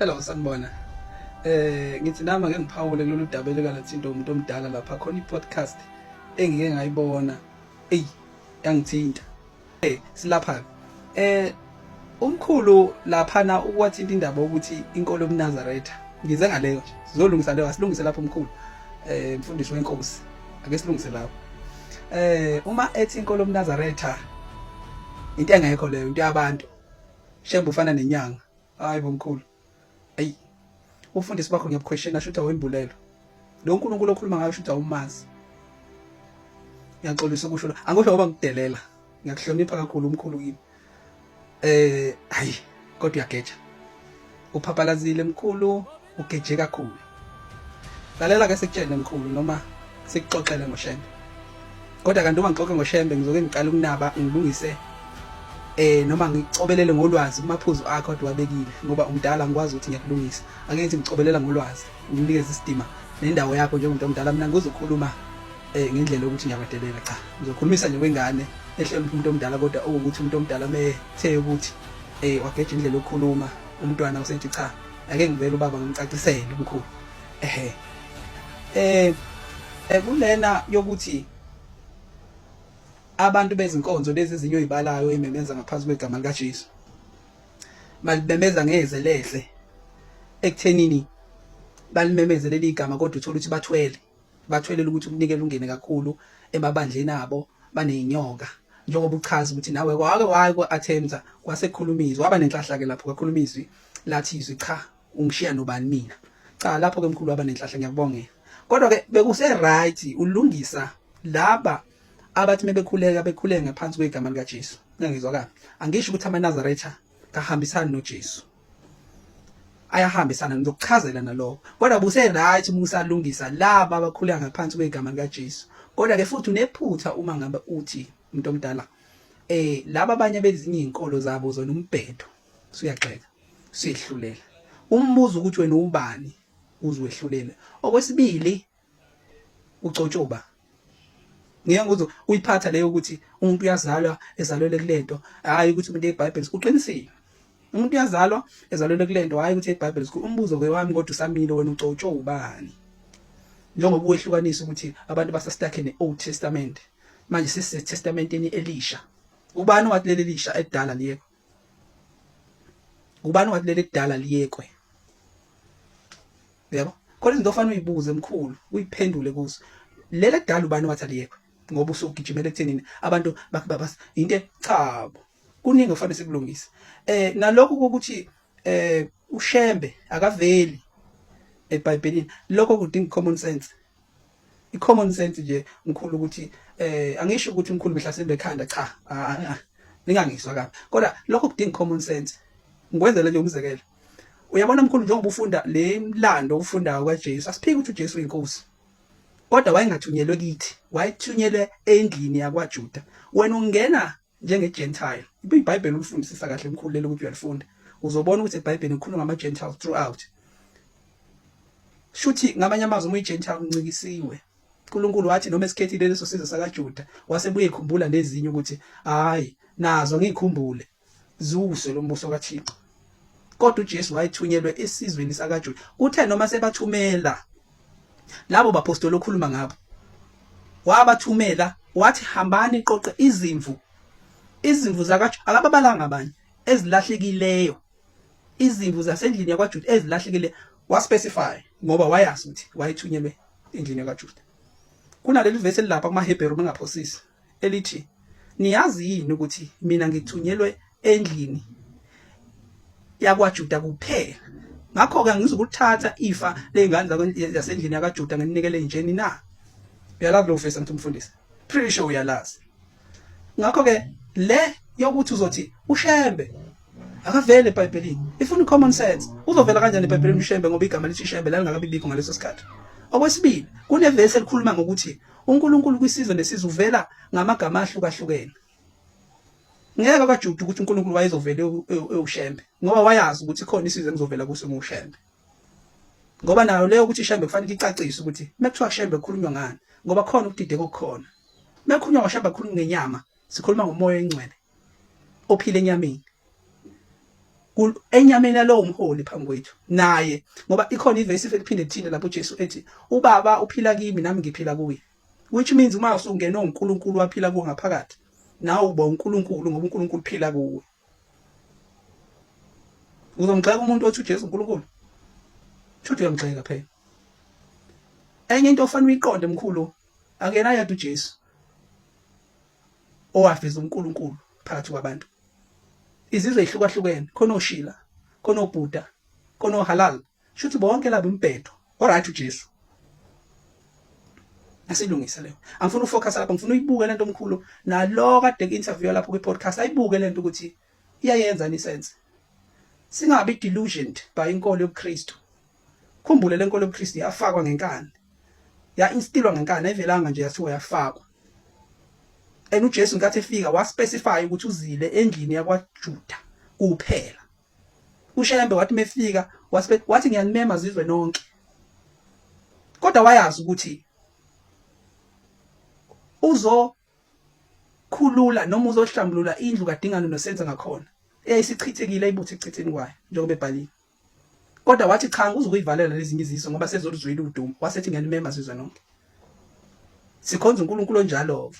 Hello sanibona. Ngithi nami ake ngiphawule kulolu daba elikalathinta umuntu omdala lapha khona i-podcast engike ngayibona. Ey yangithinta. Silapha. Umkhulu laphana ukwathinta indaba ukuthi inkolo yobuNazaretha. Ngize ngaleyo nje. Sizolungisa leyo asilungise lapho umkhulu. Mfundisi wenkosi. Ake silungise lapho. Uma ethi inkolo yobuNazaretha into engekho leyo into yabantu. Shembe ufana nenyanga. Hayi bo mkhulu. Ayi. Ufundisi bakho ngiyabuquestiona shuthi awembulelo. Lo uNkulunkulu okhuluma ngayo shuthi awumazi. Ngiyaxolisa ukusho lo. Angisho ngoba ngikudelela. Ngiyakuhlonipha kakhulu umkhulu kimi. Hayi kodwa uyageja. Uphaphalazile mkhulu, ugeje kakhulu. Lalela ke sikutshele mkhulu noma sikuxoxele ngoShembe. Kodwa kanti uma ngixoxe ngoShembe ngizoke ngiqale ukunaba ngilungise noma ngicobelele ngolwazi kumaphuzu akho ade wabekile ngoba umdala ngikwazi ukuthi ngiyakulungisa. Ake ngithi ngicobelela ngolwazi nginikeze isidima nendawo yakho njengomuntu omdala mina ngizokhuluma ngendlela yokuthi ngiyakwedelela cha. Ngizokhulumisa nje kwengane ehlonipha umuntu omdala kodwa okuwukuthi umuntu omdala methe ukuthi wageja indlela yokukhuluma umntwana usethi cha ake ngivele ubaba ngimcacisele umkhulu. Ehe. Kulena yokuthi abantu bezinkonzo lezi ezinye oyibalayo ememeza ngaphansi kwegama likaJesu balibemeza ngeze lehle ekuthenini balimemeze leli gama kodwa uthola ukuthi bathwele bathwelele ukuthi ukunikela ungene kakhulu emabandleni abo baneyinyoka njengoba uchaza ukuthi nawe wake waye ku-attempta kwasekukhuluma izwi waba nenhlahla ke lapho kwakhuluma izwi lathi izwi cha ungishiya nobani mina cha lapho ke mkhulu waba nenhlahla ngiyakubongela kodwa ke bekuse right ulungisa laba abathi mebekhuleka bekhuleka ngaphansi kwegama likaJesu ngiyangizwa kabi angisho ukuthi amaNazaretha kahambisani noJesu ayahambisana ngizokuchazela nalokho kodwa buse right uma usalungisa laba abakhuleka ngaphansi kwegama likaJesu kodwa ke futhi unephutha uma ngabe uthi umuntu omdala laba abanye bezinye izinkolo zabo zona umbhedo usuyagxeka usuyehlulela umbuzo ukuthi wena ubani uzwehlulele okwesibili ucotshoba ngeke ngizwe uyiphatha leyo ukuthi umuntu uyazalwa ezalelwe kulento hayi ukuthi umuntu eBhayibheli uqinisile umuntu uyazalwa ezalelwe kulento hayi ukuthi eBhayibheli school umbuzo ke wami kodwa usamile wena ucotsho ubani njengoba uwehlukanisa ukuthi abantu basastakhe ne-Old Testament manje sisese-testamenteni elisha ubani wathi leli lisha elidala liyekho ubani wathi leli kudala liyekwe yebo khona izinto ofanele uyibuze mkhulu uyiphendule kuzo leli kudala ubani wathi aliyekwe ngoba usugijimela ekuthenini abantu bakubabas into chabo kuningi ofanele sikulungise nalokhu ukuthi uShembe akaveli eBhayibhelini lokho kudinga common sense i-common sense nje mkhulu ukuthi angisho ukuthi umkhulu behlasimbe ekhanda cha ningangizwa kabi kodwa lokho kudinga common sense ngikwenzele nje umzekelo uyabona mkhulu njengoba ufunda le mlando ofundayo kaJesu asiphiki ukuthi uJesu uyinkosi kodwa wayengathunyelwe kithi wayethunyelwe endlini yakwaJuda wena ungena njenge-Gentile iBhayibheli ulifundisisa kahle mkhulu lelo ukuthi uyalifunda uzobona ukuthi eBhayibhelini kukhulunywa ngama-Gentiles throughout shuthi ngamanye amazwi uma uyi-Gentile uncikisiwe uNkulunkulu wathi noma esikhethile leso sizwe sakaJuda wasebuye ekhumbula nezinye ukuthi hayi nazo ngikhumbule ziwuse lo mbuso kaThixo kodwa uJesu wayethunyelwe esizweni sakaJuda kuthe noma sebathumela labo bapostoli okhuluma ngabo wabathumela wathi hambani qoqe izimvu izimvu zakaJuda akababalanga abanye ezilahlekileyo izimvu zasendlini yakwaJuda ezilahlekile waspecify ngoba wayazi ukuthi wayethunyelwe endlini yakwaJuda kunaleli vesi elilapha kumaHebheru mengaphosisi elithi niyazi yini ukuthi mina ngithunyelwe endlini yakwaJuda kuphela ngakho-ke angizukuthatha ifa ley'ngane zasendlini yakaJuda nginikele njeni na uyalazi lowo vesi angithi umfundisi pretty sure uyalazi ngakho-ke le yokuthi uzothi uShembe akavele eBhayibhelini ifuna i-common sense uzovela kanjani eBhayibhelini uShembe ngoba igama lithi Shembe lalingakabibikho ngaleso sikhathi okwesibili kunevesi elikhuluma ngokuthi uNkulunkulu kwisizwe nesizwe uvela ngamagama ahlukahlukene ngeke kwaJuda ukuthi uNkulunkulu wayezovela ewuShembe ngoba wayazi ukuthi khona isizwe engizovela kuso nguShembe ngoba nayo leyo ukuthi iShembe kufanele icacise ukuthi mekuthiwa Shembe kukhulunywa ngani ngoba khona ukudideka okukhona mekukhulunywa ngoShembe kukhulunywa ngenyama sikhuluma ngomoya oyingcwele ophila enyameni. Enyameni yalowo mholi phambi kwethu naye, ngoba ikhona ivesi eliphinde lithinte lapho uJesu ethi ubaba uphila kimi nami ngiphila kuye, which means uma usungena uNkulunkulu waphila kuwe ngaphakathi, nawe uba uNkulunkulu ngoba uNkulunkulu uphila kuwe. Uzomgxeka umuntu othi uJesu uNkulunkulu? Shuthi uyamgxeka phela. Enye into ofanele uyiqonde mkhulu, akuyena yedwa uJesu owaveza uNkulunkulu phakathi kwabantu. Izizwe ezihlukahlukene, khona oShila, khona oBuddha, khona oHalal, shuthi bonke labo umbhedo. Alright uJesu. Asilungise leyo. Angifuni ufocus lapha, ngifuna uyibuke lento omkhulu nalo kade ku-interview lapho kwi-podcast ayibuke lento ukuthi iyayenza ni sense. Singabi delusioned by inkolo yobuKristu. Khumbule lenkolo yobuKristu yafakwa ngenkani. Ya instilwa ngenkani ayivelanga nje yathiwa yafakwa. And uJesu nkathi efika wa specify ukuthi uzile endlini yakwaJuda kuphela. UShembe wathi mefika wathi ngiyanimema zizwe nonke. Kodwa wayazi ukuthi uzo khulula noma uzohlambulula indlu kaDingane noSenza ngakhona eyayisichithekile ibuthe ekuchitheni kwayo njengoba ebhalile. Kodwa wathi cha uzokuyivalela lezinye izizwe ngoba sezoluzwile udumo wasethi ngiyanimema zizwe nonke. Sikhonza uNkulunkulu onjalo-ke.